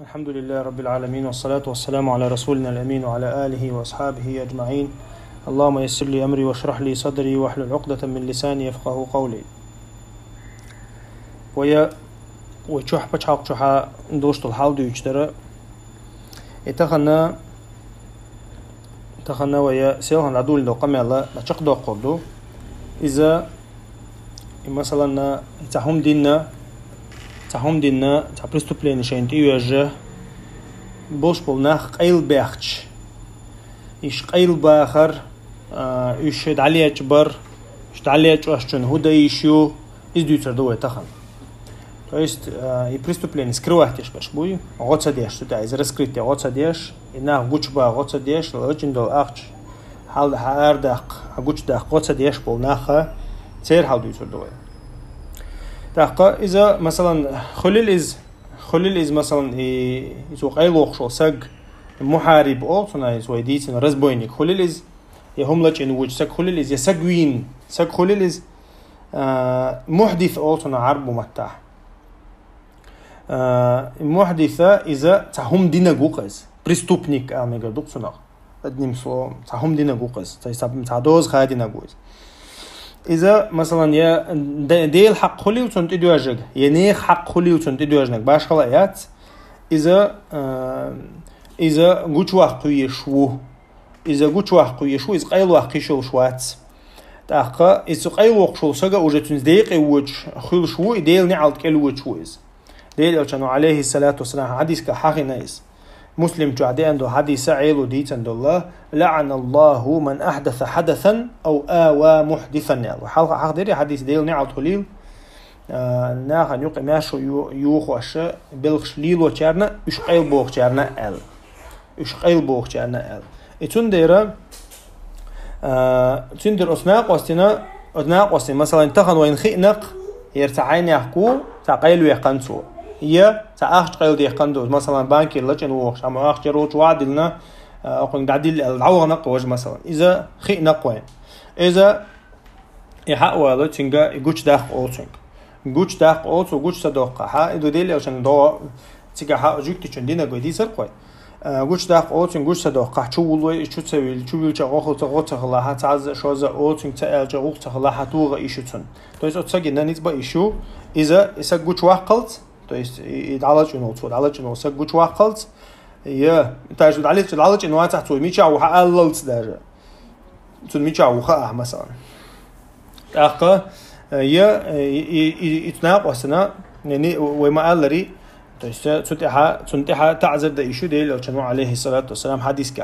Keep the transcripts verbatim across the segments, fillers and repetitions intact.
الحمد لله رب العالمين، والصلاة والسلام على رسولنا الأمين وعلى آله وأصحابه أجمعين. اللهم يسر لي أمري واشرح لي صدري واحلل عقدة من لساني يفقهوا قولي. Вай, вай чухь пачхьалкх чухьа долуш долу хьал дуьйцуш дара. И тахана, тахана вай селхан дӀадуьйлина долу къамел дӀачекхдоккхур ду. Иза, и, масалан, цхьа хӀума дина, цхьа хӀума дина, цхьа преступление шайна тӀеоьжжа, болуш болу нах къайлабаьхча, уьш къайлабахар, а, уьш дӀалечкъабар, уьш дӀалечкъош чунна хӀун дан йиш ю, иза дуьйцур ду вай тахана. То есть, а, и преступление скрывать деш берш буй, гӀо ца деш, цу тӀехь иза раскрытие гӀо ца деш, и нах гучубан гӀо ца деш, лачкъийна долу ахча хьал-, хьа арадаккха, хьа гучудаккха гӀо ца деш болу нах, церан хьал дуьйцур ду вай. ТӀаккха иза, масалан, хуьлил иза, хуьлил иза, масалан, и, и цо къайлавоккхуш волу саг, мухьариб олу цунах, иза вай дийцина, разбойник хуьлил иза, я хӀума лачкъийна воцу саг хуьлил иза, я саг вийна саг хуьлил иза, а, мухдис олу цунах Ӏарбу маттахь. А, мухдиса иза цхьа хӀума динарг ву-кх иза. Преступник аьлла мегар ду-кх цунах. Одним словом, цхьа хӀума динарг ву-кх иза. Цхьа, цхьа доза хадийнарг ву иза. Иза, масалан, я де-, Делан хьакъ хуьлийла цунна тӀедоьжнарг, я нехан хьакъ хуьлийла цунна тӀедоьжнарг, башхалла а яц. Иза, а, иза гучуваккха везаш ву. Иза гучуваккха везаш ву, иза къайлаваккха йиш йолуш вац. ТӀаккха иза цу къайлавоккхуш волу сага уже цуьнца декъе воцуш хуьлуш ву, и Делан неӀалт кӀел воцуш ву иза. Делан Элчано, алейхиссалату вассалам, хьадисехь хьахийна иза. Муслим чохь деана долу хьадиса Ӏело дийцина долу: «ЛаӀана Аллаху ман ахдаса хьадасан ав ава мухдисан», – аьлла. Хьалха хьахдира хьадис, Делан неӀалт хуьлийла, а, нахана юкъа маьршо ю-, юхош, белхаш лелочарна, уьш къайлабохучарна аьлла. Уьш къайлабохучарна аьлла. И цундела, а, цундела оцу накъостина, оцу накъостина, масалан, тахана вайна хиъна-кх, яра цхьа хьенех ву, цхьа къайлаваьккхина цо. Я цхьа ахча къайладаьккхина ду, масалан, банкера лачкъийна вогӀуш, амма ахча яра волчу ваӀда диллина, а, окхунга дӀадилла аьлла, дӀавахана-кх важа, масалан. Иза хиъна-кх вайна. Иза И хьа а валой, цуьнга и гучудаккха олу цуьнга. Гучудаккха олу цо, гучу ца доккхахь, и ду Делан Элчанан догӀу, цигахь жуьгтичунна динарг вай дийцира-кх вай. А, гучудаккха олу цуьнга, гучу ца доккхахь, чу вуллой, и чу ца вилла, чу виллича гӀо хила ца, гӀо ца хилахь, цхьазза, шозза олу цуьнга ца аьлча, гӀуллакх ца хилахь, тоха йиш ю цунна. То есть оцу сагана ницкъ бан йиш ю, иза, и саг гучуваккхалц, то есть и, и дӀалачкъийна волу цо, дӀалачкъийна волу саг гучуваккхалц, я, даже дӀалачкъ-, дӀалачкъийна вацахь цо, мичахь ву хьан аллалц даже. Цунна мичахь ву хаахь, масалан. ТӀаккха, э, я, э, и, и, и, и цу накъостина, не, не, вай ма-аллари, то есть, э, цу тӀехьа, цунна тӀехьа таӀзар дан йиш ю, Делан Элчано, алейхиссалату вассалам, хьадисехь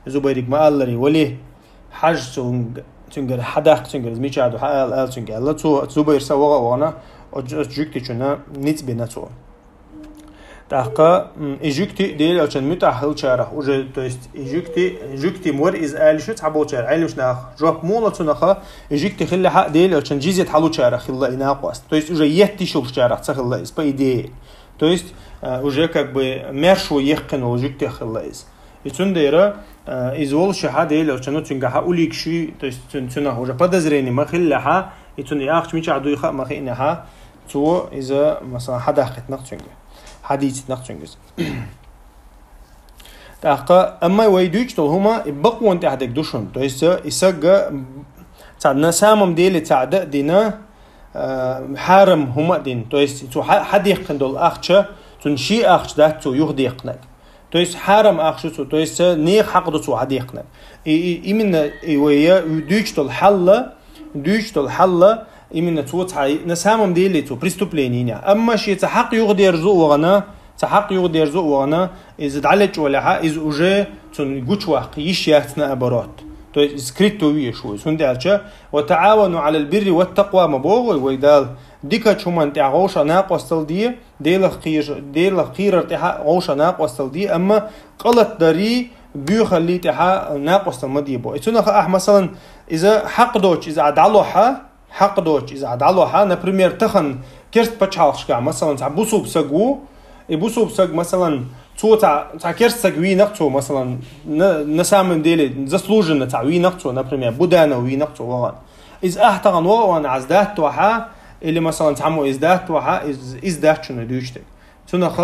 Зубайриг ма-аллари, вали, хьажа цунга, цуьнгара хьадаккха, цуьнгара иза мичахь ду хьан ала, ала цуьнга аьлла. Цо, Зубайр са ваха а вахана, оцу, оцу жуьгтичунна ницкъ бина цо. ТӀаккха, м, и жуьгти Делан Элчанна муьтӀахь хилчарах уже, то есть и жуьгти, жуьгти ма вара иза ала йиш ю цхьаболчара, Ӏелимаш наха жоп ма ло цунах, и жуьгти хиллехь а Делан Элчанна жизьят хьалучарах хилла и накъост. То есть уже етта йиш йолчарах ца хилла иза, по идее. То есть, а, уже как бы маьршо яьккхина волу жуьгтех хилла иза. И цундела, а, иза волушехь Делан Элчано цуьнгахь улик шуьй, то есть цуьн-, цунах уже подозрение ма хиллехь, и цунна и ахча мичахь дуй хаа ма хиънехь, цо иза, масалан, хьадаккхийтина-кх цуьнга, хьадийцийтина-кх цуьнга иза. ТӀаккха, амма вай дуьйцуш долу хӀума и бакъонан тӀехь дерг ду шуна. То есть, э, и сага, м, цхьа на самом деле цхьа дан а дина, э, хьарам хӀума а дина. То есть цо хьа-, хьадеккхина долу ахча, цунна шен ахча дац цо юхадеккхинарг. То есть хьарам ахча ду цо, то есть, э, нехан хьакъ ду цо хьадеккхинарг. И, и именно и вай, э, дуьйцуш долу хьал, дуьйцуш долу хьал, именно цо цхьа на самом деле цо преступление йина. Амма шен цхьа хьакъ юхадерзо а вахана, цхьа хьакъ юхадерзо а вахана, иза дӀалечкъавалехь, иза уже цунна гучуваккха йиш яц, наоборот. То есть скрыто везаш ву иза. ХӀунда аьлча: «Ва таӀавану Ӏалал бирри ват такъва», ма боху вай, вай Дала. Дикачу хӀуманна тӀехь вовшах накъосталла де, Делах кхер-, Делах кхерар тӀехь вовшах накъосталла де, амма къа латадарий, боьхаллий тӀехь накъосталла ма де боху. И цунах ахь, масалан, иза хьакъ доцуш, иза ахь дӀалохь, хьакъ доцуш, иза ахь дӀалохь, например, тахана керста пачхьалкхашкахь, масалан, цхьа бусулба саг ву, и бусулба саг, масалан, цо цхьа, цхьа керста саг вийна-кх цо, масалан, на, на самом деле заслуженно цхьа вийна-кх цо, например, Буданов вийна-кх цо вахана. Иза ахь тахана ваха а вахана, Ӏа иза даттахь, или, масалан, цхьаммо иза даттахь, иза, иза дац шуна дуьйцуш дерг. Цунах,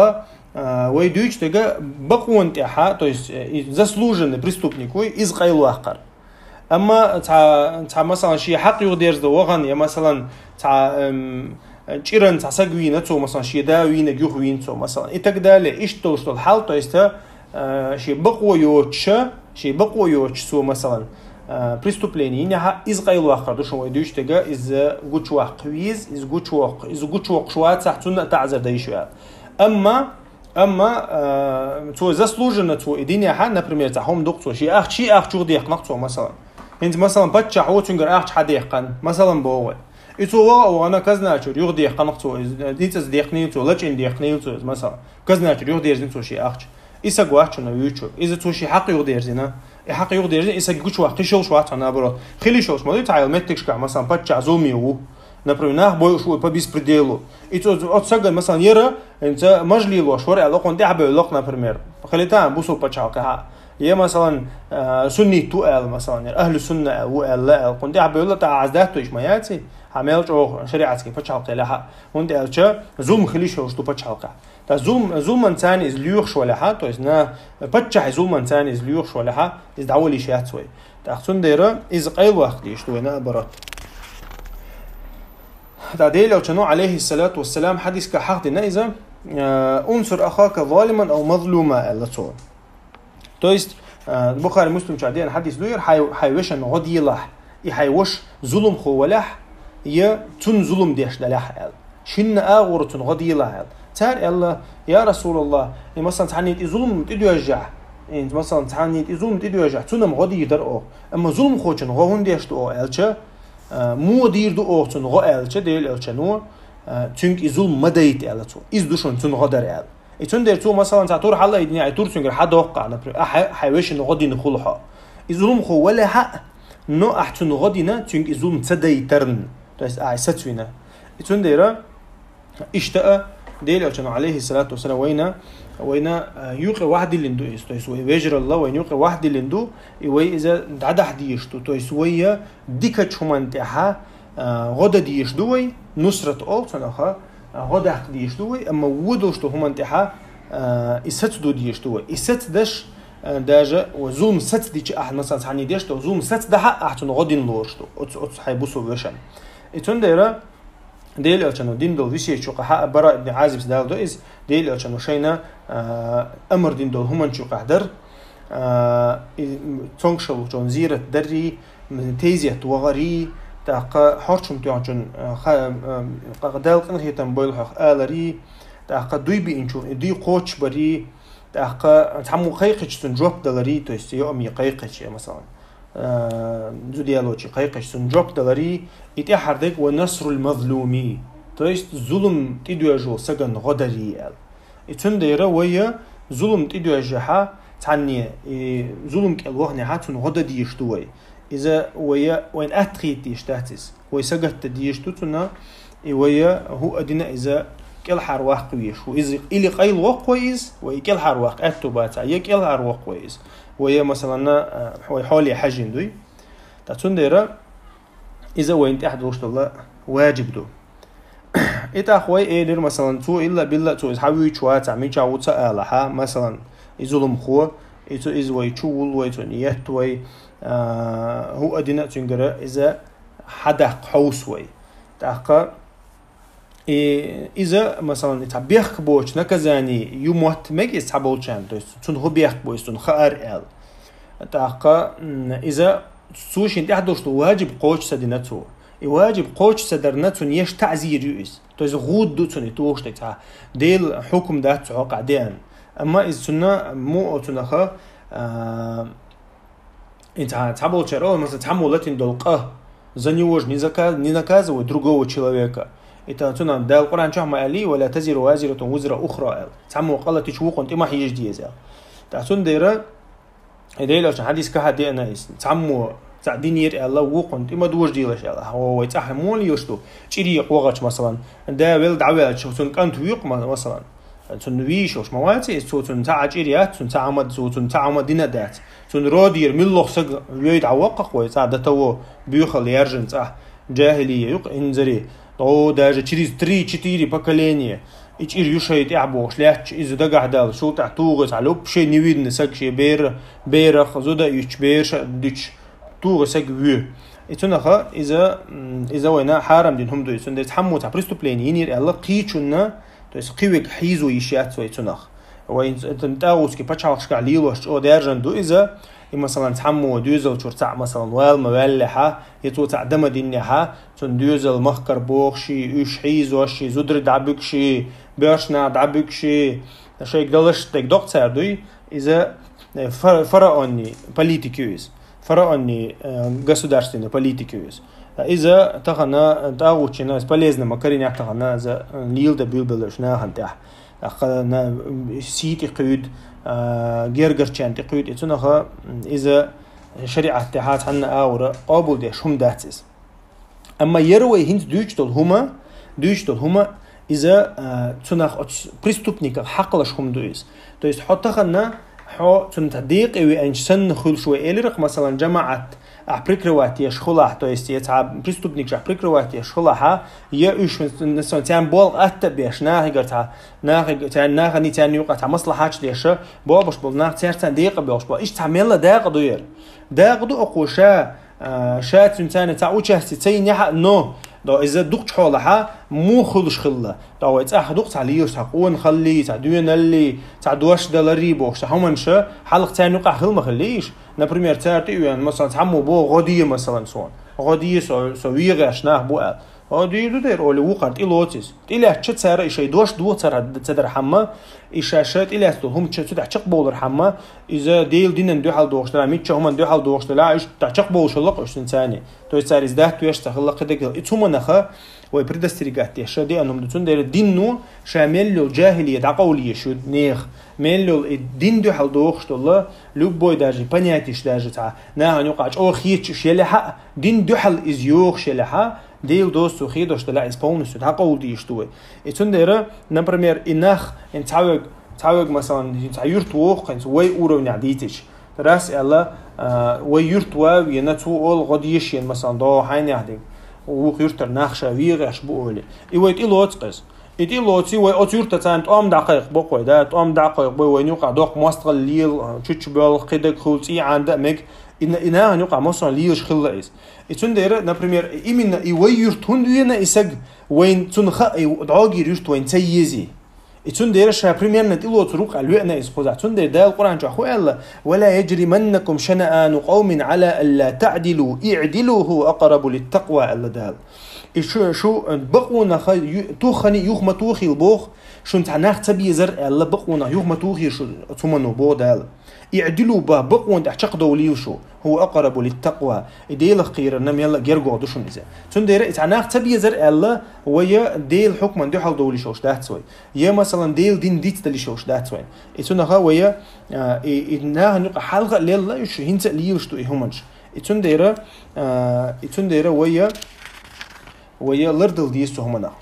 А, вай дуьйцу дега бакъонан тӀехьа, то есть, э, и заслуженный преступник вуй, иза къайлаваккхар. Амма цхьа, цхьа, масалан, шен хьакъ юхадерзадо вахана, я, масалан, цхьа, эм, чӀиран цхьа саг вийна цо, масалан, шен да вийнарг юха вийна цо, масалан, и так далее. Иштта долуш долу хьал, то есть, э, шен бакъо йоцуша, шен бакъо йоцуш цо, масалан, э, преступление йинехьа, иза къайлаваккхар ду шуна вай дуьйцу дега, иза гучуваккха веза, иза гучувоккху, иза гучувоккхуш вацахь, цунна а таӀзар дан йиш ю аьлла. Амма Амма, а, цо заслуженно цо и динехьа, например, цхьа хӀума ду-кх цо, шен ахча, шен ахча юхадеккхина-кх цо, масалан. ХӀинца, масалан, паччахьо цуьнгара ахча хьадеккхина, масалан, боху вай. И цо ваха а вахана, казначейра юхадеккхина-кх цо, иза, э, ницкъаца деккхинийла цо, лачкъийна деккхинийла цо, иза, масалан. Казначейра юхадерзийна цо шен ахча. И саг вац шуна вуьйцург. Иза цо шен хьакъ юхадерзийна. И хьакъ юхадерзийна, и саг гучуваккха йиш йолуш вац хьуна, наоборот. Хила йиш йолуш ма ду, цхьа йолу меттигашкахь, масалан, паччахь зуламе ву. Например, нах бойуш ву по беспределу. И цо, оцу сагана, масалан, яра, хӀинца мажлилош вара аьлла, кхунна тӀаьхьабевлла-кх, например. Хилийта бусулба пачхьалкхехь. Я, масалан, а, суннит ву аьлла, масалан, яра, ахьлу сунна аьлла, ву аьлла, аьлла, кхунна тӀаьхьабевлла, тӀаккха Ӏазап датто йиш ма яций? Хьан мел чӀогӀа шариатский пачхьалкх елахь а. ХӀунда аьлча зулам хила йиш йолуш ду пачхьалкхехь. Ткъа зулам, зулманца иза лоьхуш валахь а, то есть на паччахьан зулманца иза лоьхуш валахь а, иза дӀавала йиш яц вай. ТӀаккха цундела иза къайлаваккха дезаш ду вай, наоборот. ТӀаккха Делан Элчано, алейхиссалату вассалам, хьадисехь хьахдина иза, э, «Унсур ахака залиман ау мазлума», аьлла цо. То есть, э, Бухари, Муслим чохь деана хьадис ду яра, хьайн, хьайн вешан гӀо делахь, и хьайн ваша зуламхо валахь, я цунна зулам деш далахь аьлла. Шинна агӀора цунна гӀо делахь аьлла. Цара аьлла: «Я Расулаллах, и, масалан, цхьанна тӀе зулам тӀедоьжжахь, и, масалан, цхьанна тӀе зулам тӀедоьжжахь, цунна-м гӀо дийр дара оха. Амма зуламхочунна гӀо хӀунда деш ду оха?» аьлча, э, муха дийр ду оха цунна гӀо аьлча, Делан Элчано, э, цуьнга и зулам ма дайта аьлла цо. Иза ду шуна цунна гӀо дар аьлла. И цундела цо, масалан, цхьа тур хьалаайдина, и тур цуьнгара хьадоккху ахь, например, ахь хьайн вешина гӀо дина хуьлу хьо. И зуламхо валахь а, но ахь цунна гӀо дина, цуьнга и зулам ца дайтарна, то есть ахь сацвина. И цундела иштта а Делан Элчано, алейхиссалату вассалам, вайна, вайна, а, юкъе вахдиллина ду иза, то есть вай вежаралла вайна юкъе вахдиллина ду, и вай иза дӀадахьа дезаш ду, то есть вай дикачу хӀуманна тӀехьа, а, гӀо дан дезаш ду вай, нусрат олу цунах, а, гӀо даккха дезаш ду вай, амма вон долуш долу хӀуманна тӀехьа, а, и сацадо дезаш ду вай. И сацадеш, а, даже вай зулам сацадича ахь, масалан, цхьанна деш долу зулам сацадахь а, ахь цунна гӀо дина лоруш ду оцу, оцу хьайн бусулба вешан. И цундела Делан Элчано дина долу весет чу къахьа а Бара ибн Азибс даладо иза, Делан Элчано шайна, а, амар дина долу хӀуманчу юкъахь дара, а, и, цомгуш волчун зерат дарий, м, тезет вахарий, тӀаккха хьорчам тоьхначун, а, ха-, а, къа-, Дала къинхетам бойла хьох аларий, тӀаккха дуй биъначун и дуй кхочушбарий, тӀаккха цхьаммо кхайкхича цунна жоп даларий, то есть йоӀаме кхайкхича, масалан, а, зуда ялочо кхайкхича цунна жоп даларий, и тӀаьххьара дерг ва насрул мазлуми, то есть зулам тӀедоьжна волу сагана гӀо дарий аьлла. И цундела вай зулам тӀедоьжжахьа, цхьанне, и зулам кӀел вахнехьа, цунна гӀо дан дезаш ду вай. Иза вай, вайна атта хета дезаш дац иза. Вай сагатдан дезаш ду цунна, и вай хӀуъа дина иза кӀелхьара ваккха везаш ву. Иза или къайлавоккху вай иза, вай кӀелхьара ваккха аьтту бацахь, я кӀелхьара воккху вай иза. Вай, масалан, а, вай хьоле хьаьжжина дуй. Ткъа цундела иза вайна тӀехь долуш долу ваджиб ду. И тӀаккха вай элира, масалан, цо илла-билла, цо иза хьан вуьйчу вацахь, мичахь ву ца алахьа, масалан, и зуламхо, и цо иза вай чу вулла вай, цунна етта вай, а, хӀуъа дина а цуьнгара иза хьадаккха хьовса вай. ТӀаккха и иза, масалан, и цхьа бехк боцу наказание ю мотт мега иза цхьаболчарна, то есть цунна хӀун бехк бу иза, цунна хаар аьлла. ТӀаккха, м, иза цо шен тӀехь долуш долу ваджиб кхочуш ца дина цо. И ваджиб кхочуш ца дарна, цунна еш таъзир ю иза. То есть гӀуда ду цунна и тухуш дерг цхьа. Делан хьукам дац цу хьокъехь деана. Амма иза цунна муо цунах, а, и цхьа, цхьаболчара, о, масалан, цхьаммо латийна долу къа, за него же не зака-, не наказывают другого человека. И та цунах Дала Къуръан чохь ма аьллий: «Ва ла тазиру вазиратун визра ухра», аьлла. Цхьаммо къа латийча вукхунна тӀе ма хьежа деза аьлла. ТӀаккха цундела И Делан Элчанан хьадисехь деана иза. Цхьаммо цхьаъ динера аьлла, вукхунна тӀе ма дожаделаш аьлла. Хьо вай цӀахь муха лелаш ду? ЧӀирий къогӀача, масалан, да велла дӀаваьлча, цуьнан кӀант вуьйцу, ма-, масалан. Цунна вийшалш ма ваций иза, цо цунна цхьа а чӀир яц, цунна цхьа а ма, цо цунна цхьа а ма дина дац. Цунна родера миллох саг вей дӀавоккху-кх вай цӀахь, до того, боьхалла яьржина цӀахь, джахилия ю-кх, инзаре. О, даже через три-четыре поколения. и чӀир ю шоай тӀехь бохуш лаьтташ, иза дагахь далла, шул тӀехь тугӀу цхьа луп шен невинный саг шен бер, берах, зуда а юьтуш, бераш а дуьтуш, тугӀу саг вуьй. И цунаха иза, м, иза вайна хьарам дина хӀума ду, и цундела цхьаммо цхьа преступление йинера аьлла кхечунна, то есть кхин верг хьийзо йиш яц вай цунах. Вай ин-, ин-, тӀагӀутский пачхьалкхашкахь лелош чӀогӀа даьржина ду иза, и, масалан, цхьаммо доьзалчуьра цхьаъ, масалан, вала ма ваьллехьа, я цо цхьаъ дан ма динехьа, цунна доьзал махкара бохуш, уьш хьийзош, зударий дӀабуьгуш, боьрша нах дӀабуьгуш, шайга далаш дерг доккха цара дуй, иза, э, фа-, фараонный политика ю иза. Фараонный, э, государственный политика ю иза. Иза тахана, э, тӀагӀутчина, иза полезно ма карийнехь тахана, иза, э, леладан буьйлабелла уьш нахана тӀехь. ТӀаккха на-, сий тӀекхуьйту, а, гергарчарна тӀекхуьйту, и цунаха, м, иза шариӀат тӀехь цхьанна агӀора къобалдеш хӀума дац иза. Амма яра вай хӀинца дуьйцуш долу хӀума, дуьйцуш долу хӀума, иза, а, цунах оцу преступниках хьакхалаш хӀума ду иза. То есть хьо тахана, хьо цунна тӀа декъе веанча санна хуьлуш вай элира-кх, масалан, жамаӀат ахь прикрывать еш хилахь, то есть я цхьа преступникаш ахь прикрывать еш хилахьа, я уьш, н-, н-, царна болх атта а беш, нахигара цхьа, нахиг-, царна, нахана царна юкъахь цхьа маслахьаташ деш, бобуш болу нах цаьрца декъа боьлхуш болу. Иштта цхьа мелла дакъа ду яра. Дакъа ду окхо ша, а, ша цуьнан царна цхьа участие ца йинехь а, но, до иза дукхачу хьолахьа муха хуьлуш хилла. До вай цӀахь дукха цхьа лелаш, цхьа къонахаллий, цхьа доьналлий, цхьа дош даларий бохуш, цхьа хӀуманаш хьалха царна юкъахь хила ма хиллий уьш. Например, цара тӀе а веана, масалан, цхьаммо боху: «ГӀо де, масалан, суна. ГӀо де, со, со вегӀерш нах бу», аьлла. «ГӀо де ду дера», олий, вукхара тӀелоцу иза. ТӀелаьцча цара и шайн дош доху цара ца дархьама, и ша-ша тӀелаьцна долу хӀума ца-, цу тӀехь чекхбовлархьама, иза Делан динан дуьхьал дохуш делахь, мичча хӀуманна дуьхьал дохуш делахь, уьш тӀе чекхбовлуш хилла-кх уьш цуьнан царна. То есть цара иза даьтта веш ца хилла, кхидерг хилла. И цу хӀуманаха вай предостерегать деш деана хӀума ду. Цундела динно ша мел йолу жахӀилия дӀакъовла езаш ю нехан. Мел йолу и дин дуьхьал дохуш долу, любой даже понятеш даже цхьа нахана юкъахь чӀогӀа хеташ уьш елехьа а, дин дуьхьал иза йохуш елехьа, Делан доьзал цо хедош делахь, иза полностью дӀакъовла дезаш ду вай. И цундела, например, и нах, и цхьа верг, цхьа верг, масалан, и цхьа юрт воху, хӀинца вай уровнехь дийцича. Раз аьлла, а, вай юрт ван вена, цо олу: «ГӀо де шена, масалан, до хьайнех дерг, вукху юьртара нах ша вегӀерш бу», олий. И вай тӀелоцу-кх иза. И тӀелоций вай оцу юьртан царна тӀом дӀакхайкхабо-кх вай, да, тӀом дӀакхайкхабой, вайна юкъахь доккха мостагӀалла лела, чучча боьлху, кхидерг хуьлу, цӀий Ӏан дан а мега, и на-, и нахана юкъахь массо а лелаш хилла иза. И цундела, например, именно и вай юрт хӀунда вена и саг, вайна цунна хаьа, и дӀогара юрт вайна ца езий. И цундела ша примерно тӀелоцур ву-кх аьлла веана иза кхузахь. Цундела Дала Къуръан чохь хӀун аьлла: «ولا يجرمنكم شنآن قوم على ألا تعدلوا اعدلوا هو أقرب للتقوى», аьлла Дала. И шу, шу бакъонах ю-, туххана юха ма тухийла боху, шуна цхьа нах ца безар аьлла, бакъонах юха ма тухийла шу цу хӀумано боху Дала. «اعدلوا» боху, бакъонна тӀехь чекхдовлийла шу. «هو أقرب للتقوى». И Делах кхерарна мелла а гергогӀу ду шуна иза. Цундела и цхьа нах ца безар аьлла, вай Делан хьукмана дуьхьал довлуш йолуш дац вай. Я, масалан, Делан дин дицдалуш йолуш дац вай. И цунаха вай, а, и, и нахана юкъа хьалха а лелла, уьш хӀинца а лелаш ду и хӀуманаш. И цундела, а, и цундела вай, вай лардала деза цу хӀуманах.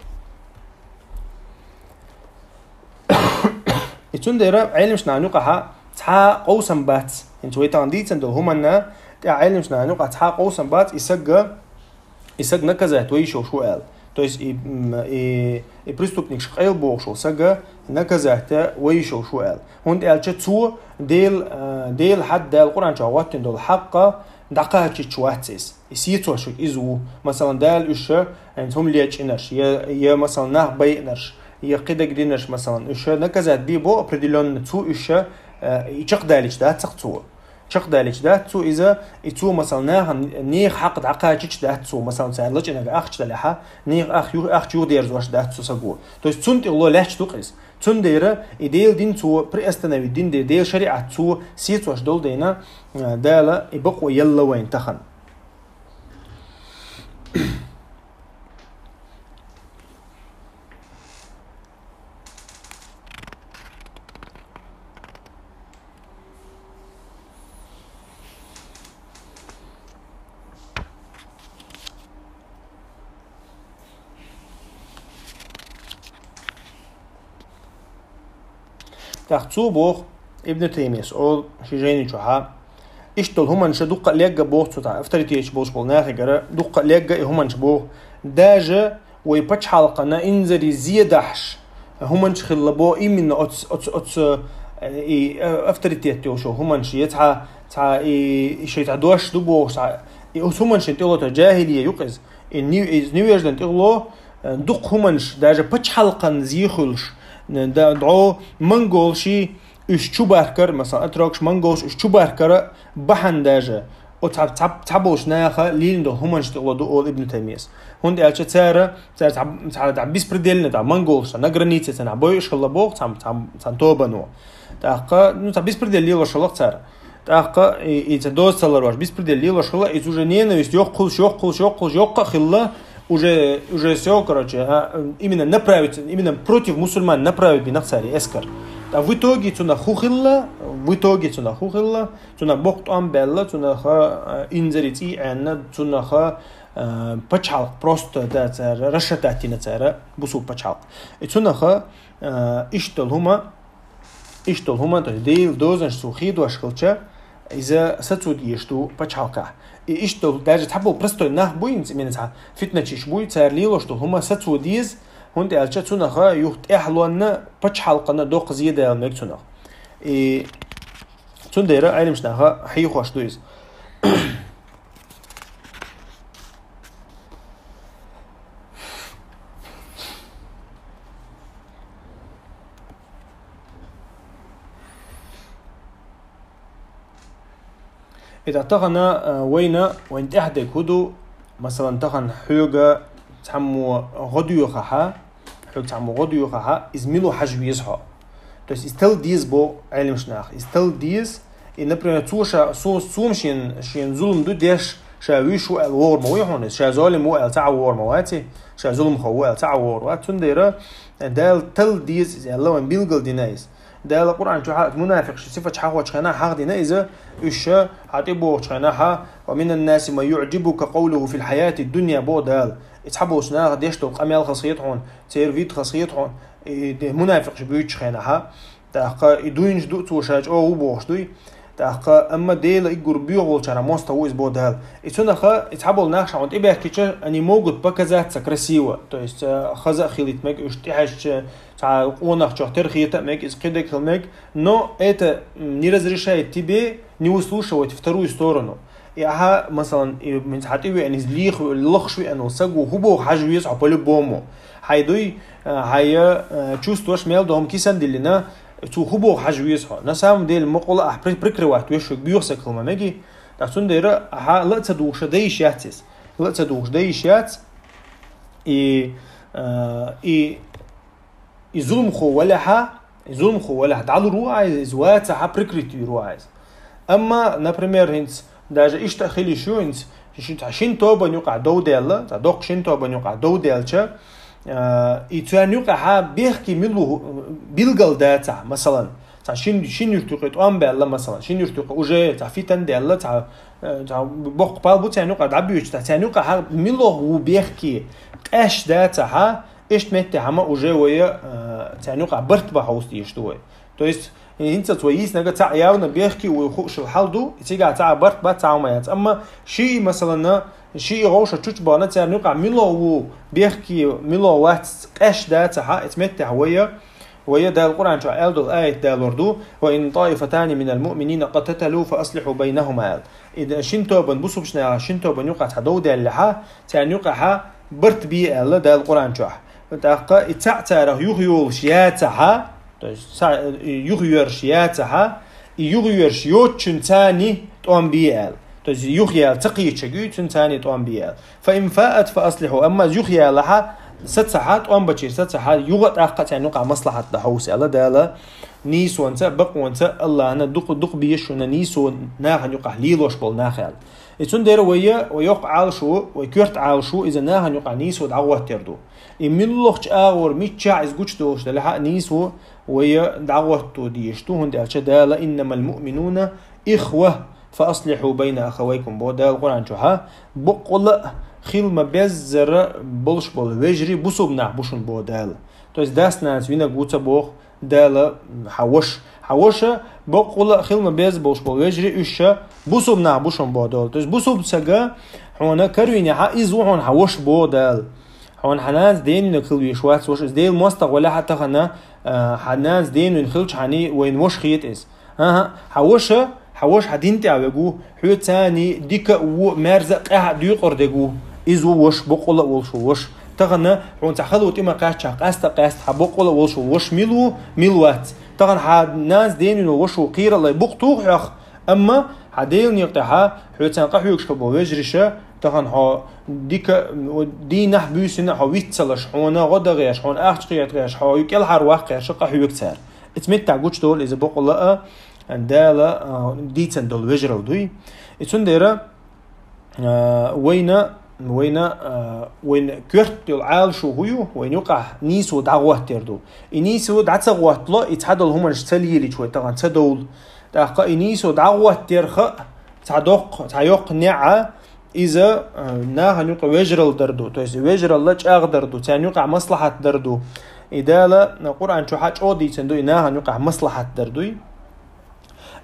И цундела Ӏеламнахана юкъахьа цхьа а къовсам бац. ХӀинца вай тахана дийцина долу хӀуманна тӀехь Ӏеламнахана юкъахь цхьа а къовсам бац, и сагга, и саг наказать вай йиш йолуш ву аьлла. То есть и, м, и, и преступникаш къайлабохуш волу саг наказать вай йиш йолуш ву аьлла. ХӀунда аьлча цо Дел-, а, Дела хьад Дала Къуръан чохь гӀоттина долу хьакъ дӀакхачийча вац иза. И сецош верг иза ву. Масалан, Дала уьш, хӀинца хӀума лечкъинарш, я, я, масалан, нах байинарш, я кхидерг динарш, масалан, уьш наказать бе бо определённо цо уьш, э, и чекхдалийча дац-кх цо. Чекхдалийча дац цо иза, и цо, масалан, нахана, нехан хьакъ дӀакхачийча дац цо, масалан, цара лачкъинарг ахча далехьа, нехан ах ю-, ахча юхадерзош дац цу саго. То есть цунна тӀехула лаьтташ ду-кх иза. Цундела и Делан дин цо приостановить дина де, Делан шариӀат цо сецош долу дела, а, Дала и бакъо елла вайна тахана. ТӀаккха цо боху, Ибн Таймийс олу шен жайни чохьа, иштта долу хӀуманаш дуккха а легга боху цо, цхьа авторитеташ болуш болу нахигара, дуккха а легга и хӀуманаш боху. Даже вай пачхьалкхана инзаре зе дахьаш, хӀуманаш хилла бо именно оц, оц, оц, э, и, э, авторитет йолуш хӀуманаш, е цхьа, цхьа и, и шайн цхьа дош ду бохуш, цхьа, и оц хӀуманашна тӀелоцу жахӀилия юкъа иза. И нив-, иза невеждан тӀело, э, дукха хӀуманаш, даже пачхьалкхан зе хуьлуш, н-, да, дӀо монголши уьш чу баркар, масалан, отрокаш монголш уьш чу баркара бахьана даже оцу цхьа, цхьа, цхьаболчу наха лелийна долу хӀуманаш тӀело ду олу Ибн Таймияс. ХӀунда аьлча цара, цара цхьа, цхьа, цхьа беспредельно, цхьа монголш, цхьа на границе цхьа бойуш хилла боху, цхьа, цхьа, цхьа тобано. ТӀаккха, ну, цхьа беспредел лелош хилла цара. ТӀаккха и, и цхьа доза ца ларвеш, беспредел лелош хилла, иза уже ненависть йоккхуш, йоккхуш, йоккхуш, йоккха а хилла, уже, уже всё, короче, а, именно направить, именно против мусульман направить бина цара эскар. ТӀаккха в итоге цунах хӀун хилла, в итоге цунах хӀун хилла, цунах боккха тӀом баьлла, цунах, а, инзаре цӀий Ӏенна, цунах, а, пачхьалкх просто, да, цара расшатать дина цара, бусулба пачхьалкх. И цунах, а, иштта долу хӀума, иштта долу хӀума, то есть Делан дозанаш цо хедош хилча, иза сацо дезаш ду пачхьалкхехь. И иштта долу, даже цхьаболу простой нах буй, именно цхьа фитначиш буй, цара лелош долу хӀума сацо деза, хӀунда аьлча цунах юха тӀаьхьалонна пачхьалкхана доккха зе дала мега цунах. И цундела Ӏеламнаха хьехош ду иза. И тӀаккха тахана, а, вайна, вайна тӀехь дерг хӀун ду, масалан, тахана хьоьга цхьаммо гӀо доьхахьа, хьоьга цхьаммо гӀо доьхахьа, иза мила ву хьажа веза хьо. То есть иза талла деза бо Ӏеламнаха. Иза талла деза, и, например, цо ша, со, цо шен, шен зулам ду деш, ша вуьйш ву аьлла вогӀур ма вуй хьуна, ша золим ву аьлла ца Ӏа вогӀур ма вац, ша зуламхо ву аьлла ца Ӏа вогӀур вац. Цундела Дала талла деза иза аьлла, вайн билгал дина иза. Дала Къуръан чохь а мунафикъ ши сифат хьахочу хенахь хьахдина иза, уьш ша хьан тӀебогӀучу хенахь а: «Ва минан наси ман юӀжибука къавлуху фил хьаяти дунья», бо Дала. И цхьаболчу наха деш долу къамел хазахета хьуна, церан вид хазахета хьуна, и де-, мунафикъ ши буьйцучу хенахь а. ТӀаккха и дуйнаш ду, цо ша чӀогӀа ву бохуш дуй. ТӀаккха, амма Дела иггур боьха волчара мостагӀа ву иза бо Дала. И цунаха, и цхьаболу нах ша хьуна тӀебаьхкича, они могут показаться красиво. То есть, э, хаза а хилийта мега, уьш тӀехьаьжча, цхьа къонахчох тера хета а мега, иза кхидерг хила мега. Но это, м, не разрешает тебе не выслушивать вторую сторону. И ахьа, масалан, и, м, хьан тӀе веана иза леха ве-, лохуш веана волу саго хӀун боху хьажа веза хьо по-любому. Хьайн дуй, а, хьайн, а, чувстваш мел доху кисан диллина, цо хӀун боху хьажа веза хьо. На самом деле, мукъула ахь при-, прикрывать веш верг боьха саг хила ма меги. ТӀаккха цундела ахьа ла а ца духуша дайиш яц иза. Ла а ца духуша дайиш яц. И, а, и И зуламхо валахьа, и зуламхо валахьа дӀалур ву айза, иза вацахьа прикрыть вийр ву айза. Амма, например, хӀинца, даже иштта а хила йиш ю хӀинца, ши-, шин тобан юкъахь дов даьлла, цхьа доккха шин тобан юкъахь дов даьлча, а, и царна юкъахьа бехке мила ву билгал дацахьа, масалан, цхьа шин, шин юьрту юкъе тӀом баьлла, масалан, шин юьрту юкъе уже цхьа фитан даьлла, цхьа, э, цхьа боккха пал бу царна юкъахь дӀабоьдуш, цхьа царна юкъахьа мила ву бехке къаьш дацахьа, Иштта метте хьама уже вай, а, царна юкъахь барт бан хьовса дезаш ду вай. То есть, хӀинцац вай йийцинарг цхьаъ явно бехке ву хууш йолу хьал ду, и цигахь цхьа барт бан цхьа хӀума яц. Амма шиъ, масалан, шиъ гӀовша чучу бахана царна юкъахь мила ву бехке, мила вац къаьш дацахьа, эца меттехь вай, вай Дала Къуръан чохь аьлла долу аят далор ду: «Ва ин таифатани минал муъминина къататалу фа аслихьу байнахума», аьлла. И да-, шин тобан, бусулбачу наха шин тобан юкъахь цхьа дов даьллехьа, царна юкъахьа барт бе аьлла Дала Къуръан чохь. ТӀаккха и цхьаъ царах юха йолуш яцахьа, то есть цхьа-, и юха йоьрш яцахьа, и юха йоьрш йоцучун царний тӀом бе аьлла. То есть юха яла ца кхийчаг ю, цун царний тӀом бе аьлла. Фа ин фаат фа аслихьу, амма юха ялахьа, сацахьа, тӀом бачийра сацахьа, юха тӀаккха царна юкъахь маслахьат дан хьовса аьлла Дала. Нийсонца, бакъонца Аллахьна дукха, дукха беза шуна нийсо нахана юкъахь лелош болу нах аьлла. И цундела вай, вай йоккха Ӏалашо, вай коьрта Ӏалашо, иза нахана юкъахь нийсо дӀагӀоттар ду. И муьлххачу агӀор миччахь иза гучудолуш делахьа а нийсо вай дӀагӀотто дезаш ду, хӀунда аьлча Дала: «Иннамал муъминуна ихва, фа аслихьу байна ахавайкум», бо Дала Къуръан чохьа, баккъала а хила ма беззара болуш болу вежарий бусулба нах бу шуна бо Дала. То есть дас-нанас винарг ву ца боху, Дала, хьан ваша, хьан ваша, баккъала а хила ма безза болуш болу вежарий уьш ша бусулба нах бу шуна боху Дала. То есть бусулба сага хьуна каравинехьа, иза ву хьуна хьан ваша боху Дала. Хьона хьан нанас денвинарг хила везаш вац ваша. Из Делан моастагӀа вале а тахан, а, хьан нанас денвина хилча хьона вайна ваша хет из. ХӀаа, хьан ваша, хьан ваша хьа дин тӀа вег ва, хьоца цхьана дика а, во а, мерза а, къаьхьа а декъар дерг ва. Из ва ваша, боккъала а волаш вола ваша. Тахан хьона цхьа хало тӀа ма кхаьчча, къаьста а къаьста, хьа боккъала а волаш вола ваша мила ва, мила вац. Тахан хьан нанас денвина вола ваша ва, кхералла, букъ тоха хьох, амма хьа Делан некъа тӀа хьоца цхьана къахьоьгуш хила бола вежарий, тахан хьо дика, дийнахьа, буьйсанна хьо виц ца луш, хьона гӀо дагӀеш, хьона ахча кхеташ, хьо кӀелхьарваккха гӀерташ къахьоьгу цар. Из меттах гучадолу иза боккъала а, Дала, а, дийцина долу вежаралла дуй. И цундела, а, вайна, вайна, а, вайна коьрта йолу Ӏалашо хӀун ю, вайна юкъахь нийсо дӀагӀоттар ду. И нийсо дӀа ца гӀоттало, и цхьадолу хӀуманаш ца лелийча вай тахана ца довлу. ТӀаккха и нийсо дӀагӀоттарх а цхьа доккха, цхьа йоккха неӀ а, иза, а, нахана юкъа вежаралла дар ду, то есть вежаралла чӀагӀдар ду, царна юкъахь маслахьат дар ду. И Дала Къуръан чохь а чӀогӀа дийцина ду, и нахана юкъахь маслахьат дар дуй.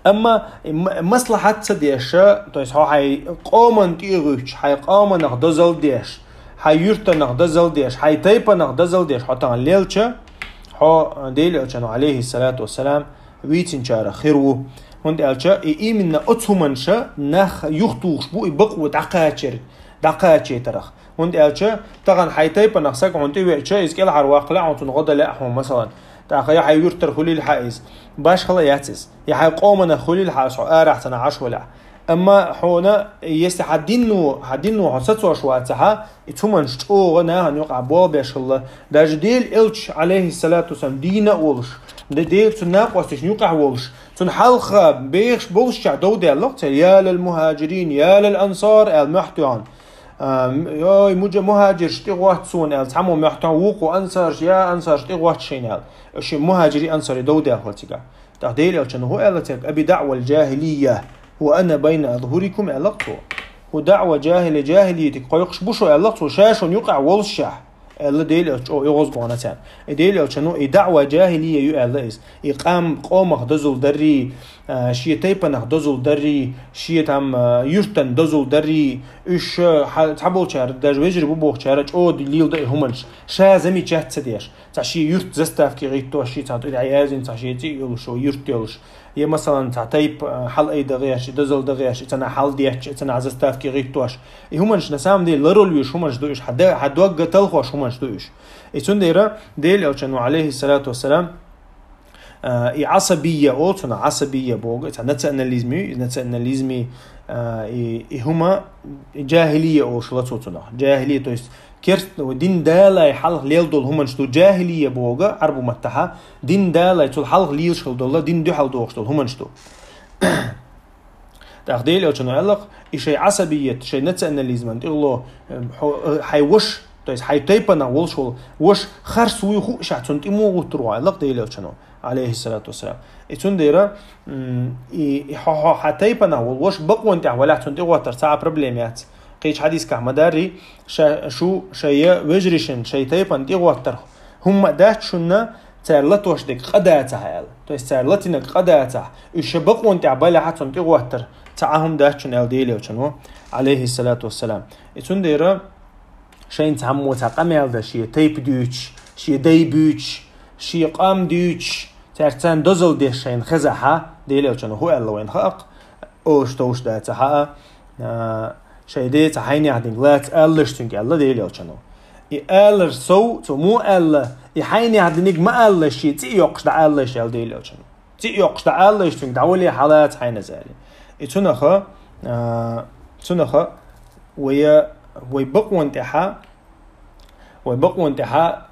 Амма и м-, маслахьат ца деш, то есть хьо хьайн къоман тӀе а гӀуьттуш, хьайн къоманах дозалла деш, хьайн юьртанах дозалла деш, хьайн тайпанах дозалла деш, хьо тахана лелча, хьо Делан Элчано, алейхи салату вассалам, вийцинчарах хир ву. ХӀунда аьлча и именно оцу хӀуманша нах юхатухуш бу и бакъо дӀакхачар, дӀакхачийтарах. ХӀунда аьлча тахана хьайн тайпанах саг хьуна тӀе веача, иза кӀелхьарваккхале а, хьуна цунна гӀо дале а хьуна, масалан. ТӀаккха я хьайн юьртара хуьлийла хьан иза, башхала яц иза, я хьайн къоманах хуьлийла хьан иза, хьо арахь цхьанхьа Ӏаш вале а. Амма хьуна, если хьан дино, хьан дино хьо сацош вацахь, и цу хӀуманаш чӀогӀа нахана юкъахь болх беш хилла. Даже Делан Элча, алейхи салату вассалам, дийна а волуш, де-, Дела цуьнан накъосташна юкъахь волуш, цунна хьалха бехаш болушчохь дов даьлла-кх цара: «Я лал мухаджирин, я лал ансар», аьлла, мохь тоьхна. А, м-, ой, мужа-, мухаджирш, тӀегӀотта суна аьлла, цхьаммо мохь тоьхна, вукхо: «Ансарш, я ансарш, тӀегӀотта шайна», аьлла. Ши мухаджирий, ансарий дов даьлла хилла цигахь. ТӀаккха Делан Элчано хӀун аьлла цаьрга: «Аби даъвал джахилия, ва ана байна азхурикум», аьлла-кх цо. «ХӀу даъва джахили-, джахилиятиг кхойкхуш бу шу», аьлла-кх цо, ша шуна юкъахь волушшехь, аьлла Делан Элча, чӀогӀа оьгӀазгӀана царна. И Делан Элчано и даъва джахилия ю аьлла иза. И къам-, къомах дозалла даррий, а, шен тайпанах дозалла даррий, шен там, а, юьртан дозалла даррий, уьш, а, хьа-, цхьаболчара, даже вежарий бу бохучара чӀогӀа леладо и хӀуманаш. Ша замечать ца деш. Цхьа шен юьрт заставке гӀиттош, шен цхьа тӀе дӀаяздина, цхьа шен цӀе йолуш, юрт йолуш. Я, масалан, цхьа тайпа, а, хьалаайда гӀерташ, дозалла дан гӀерташ, и цхьанна хьал детташ, и цхьанна заставке гӀиттош. И хӀуманаш, на самом деле, ларалла везаш хӀуманаш ду уьш, хьан д-, хьан дог а талхош хӀуманаш ду уьш. И цундела Делан Элчано, алейхи салату вассалам, а, и Ӏасабия олу цунах, Ӏасабия боху, и цхьа национализм ю, и национализми, а, и, и хӀума, и джахилия олуш ла цо цунах. Джахилия, то есть, керст-, дин далай хьалха лела долу хӀуманаш ду, джахилия боху Ӏарбу маттахьа, дин далай цул хьалха лелаш хила долу, дин дуьхьал дохуш долу хӀуманаш ду. ТӀаккха Делан Элчано аьлла-кх, и шайн Ӏасабият, шайн национализман тӀехула, э, хьо-, э, хьайн ваша, то есть хьайн тайпанах волуш волу ваша харц вуй хууш, ахь цунна тӀе муха гӀуттур ву аьлла-кх Делан Элчано, алейхи салату вассалам. И цундела, м, и, и хьо-, хьо-, хьан тайпанах волу ваша бакъонан тӀехь валахь, цунна тӀе гӀоттар цхьа а проблема яц. Кхечу хьадискахь ма даррий, ша-, шу шайн вежарийшна, шайн тайпана тӀе гӀоттар хӀумма а дац шуна, цара латош дерг къа дацахь аьлла. То есть цара латинарг къа дацахь, уьш ша бакъонан тӀехь балехь, цунна тӀе гӀоттар цхьа а хӀума дац шуна аьлла Делан Элчано, алейхи салату вассалам. И цундела шайна цхьаммо цхьа къамел дан, шен тайпа дуьйцуш, шен дай буьйцуш, шен къам дуьйцуш, цаьрца царна дозалла деш шайна хезахь, Делан Элчано хӀун аьлла вайна хаьа-кх, олуш товш дацахь а, а, шайн ден цхьа хьайнех динарг лаца алалаш цуьнга аьлла Делан Элчано. И алар сов, цо муха аьлла, и хьайнех динарг ма алалаш, шен цӀе йоккхуш дӀа алалаш аьлла Делан Элчано. ЦӀе йоккхуш дӀа алалаш цуьнга, дӀавале, хьалаца хьайна из аьлла. И цунаха, а, цунаха вай, вай бакъонан тӀехьа, вай бакъонан тӀехьа,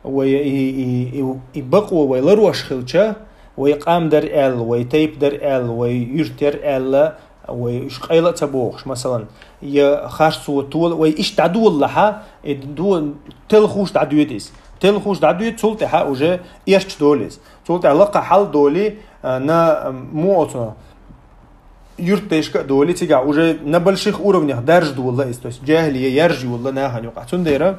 вай и, и, и, и бакъо вай ларош хилча, вай къам дара аьлла, вай тайпа дара аьлла, вай юрт яра аьлла, вай уьш къайла а ца бохуш, масалан, я харцо тола, вай иштта дӀадолалахь, и до-, телхуш дӀадоьду иза. Телхуш дӀадоьду, цул тӀаьхьа уже эрча долу иза. Цул тӀаьхьа лакха хьал долий, а, на, м, муха оцу юртдайшка а долий, цигахь уже на больших уровнях даржа долла иза, то есть джахилия яржа йолла нахана юкъахь. Цундела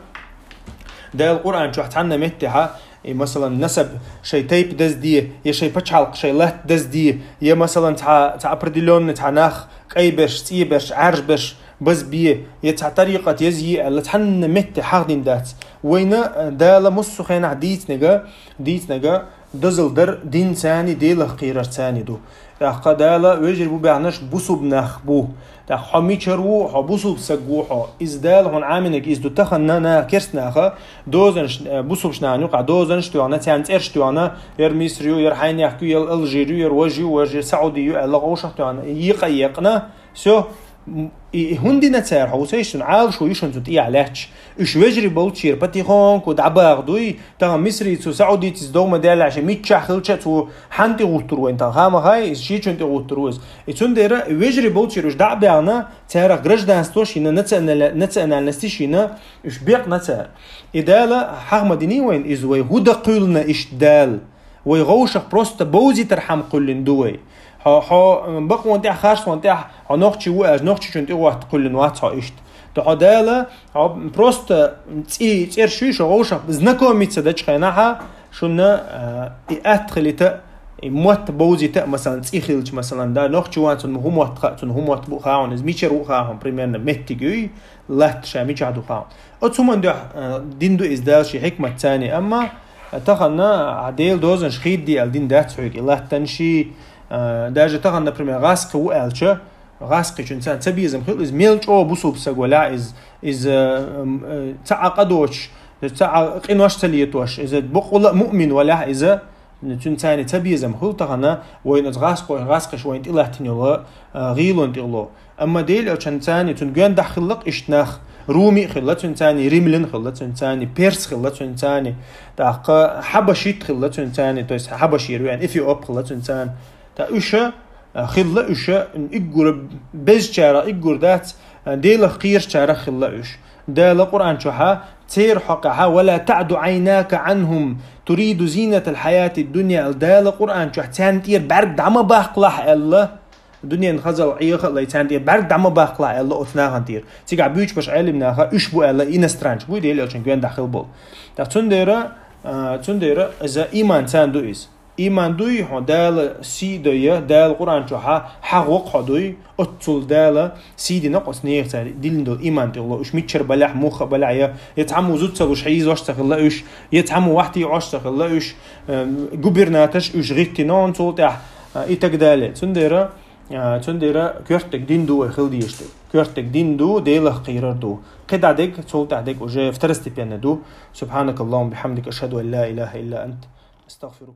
Дала Къуръан чохь цхьанна меттехьа, и, масалан, насаб, шайн тайпа дазде, я шайн пачхьалкх, шайн латта дазде, я, масалан, цхьа, цхьа определённый цхьа нах кӀай берш, цӀе берш, Ӏаьржа берш, базбе, е цхьа тарикъат язъе аьлла, цхьанна метте хьахдина дац. Вайна, э, Дала массо а хенахь дийцинарг, дийцинарг дозалла дар динцани, Делах кхерарцани ду. ТӀаккха Дала вежарий бу баьхнарш бусулба нах бу. ТӀаккха хьо мичара ву, хьо бусулба саг ву хьо. Иза Дала хьуна Ӏамийнарг иза ду. Тахана на керста наха дозанаш, э, бусулба нахана юкъахь дозанаш тоьхна, царна цӀераш тоьхна, яр Миср ю, яр Хьайнехк ю, яр Алжир ю, яр Важи ю, Важи, Саудий ю аьлла, гӀовшах тоьхна, йикъа екъна, всё, и, и хӀунда дина цара, хьо ву ца йиш шуна, Ӏалашо ю шуна цу тӀехьа лаьтташ. Уьш вежарий болчера потихоньку дӀабагӀа дуй, тахана Мисрийцу, Саудийцу догӀма даьлла аьлча, миччахь хилча а цу хьанна тӀегӀуттур вайна тахана? Ха ма хай, иза шийчунна тӀегӀуттур ву иза. И цундела вежарий болчера уьш дӀа а баьхна, царах гражданство шийна, национали-, национальность шийна, уьш бекъна цара. И Дала хьаха ма динний вайна иза, вай хӀун дан кхоьллина иштта Дала. Вай гӀовшах просто бовзийтархьама кхоьллина ду вай. Хьо, хьо, м, бакъонан тӀехь, харцонан тӀехь, хьо нохчи ву аьлча, нохчичунна тӀегӀотта кхоьллина вац хьо иштта. То хьо Дала, хьо просто цӀи-, цӀераш ю шо гӀовшах знакомиться дечу хенахь, шуна, э, и атта хилийта, и мотт бовзийта, масалан, цӀи хилча, масалан, да, нохчи ван цунна хӀун мотт ха-, цунна хӀун мотт бу хаьа хьуна, иза мичара ву хаьа хьуна, примерно, меттиг ю, латта ша мичахь ду хаьа хьуна. Оцу хӀуманна дуьхьа, э, дина ду иза Дала шен хьикматцани, амма, э, тахана, а, Делан дозанаш хийтта де аьлла дина дац хьоьга, и латтанаш, э, даже тахана, например, гӀазкхи ву аьлча, гӀазкхичун царна ца безам хилла, иза мел чӀогӀа бусулба саг валахь, иза, иза, м, э, цхьа Ӏа къа доцуш, цхьа Ӏа къинош ца летош, иза бакъволуш а муъмин валахь, иза, цуьнан царна ца безам хилла тахана, вайна оцу гӀазкхо-, гӀазкхаша вайна тӀелаттина йолу, э, гӀийлонна тӀехула. Амма Делан Элчанна царна цуьнан гондахь хилла-кх иштта нах, руми а хилла цуьнан царна, римлян хилла цуьнан царна, перс хилла цуьнан царна, тӀаккха хьабашит хилла цуьнан царна, то есть хьабашир веана, эфиоп хилла цуьнан царна. Ткъа уьш, а, хилла уьш, уггар безачарах уггар дац, а, Делах кхерачарах хилла уьш. Дала Къуръан чохь церан хьокъехь: «ولا تعد عيناك عنهم تريد زينة الحياة الدنيا», аьлла Дала Къуръан чохь, царна тӀера бӀаьрг дӀа ма баккхалахь аьлла. Дуьненан хазалла Ӏеха а лай, царна тӀера бӀаьрг дӀа ма баккхалахь аьлла оцу нахана тӀера. Цигахь буьйцуш болу Ӏелам наха уьш бу аьлла, иностранцы буй, Делан Элчанна гондахь хилла болу. ТӀаккха цундела, а, цундела иза ийман царна ду иза. Ийман дуй хьо, Дала сий дой, Дала Къуръан чохь хьагӀо-кх хьо дуй, оццул Дала сий дина-кх оцу нехан цара диллина долу ийман тӀехула. Уьш мичара балахь, муха балахь, я, я цхьаммо зуда ца луш хьийзош ца хилла уьш, я цхьаммо вахтийош ца хилла уьш, эм, губернаторш уьш гӀиттина хьуна цул тӀаьхьа, а, и так далее. Цундела, а, цундела коьртаниг дин ду вай хила дезаш дерг. Коьртаниг дин ду, Делах кхерар ду. КхидӀа дерг, цул тӀаьхьа дерг уже второстепенно ду. سبحانك اللهم وبحمدك، أشهد أن لا إله إلا أنت، أستغفرك.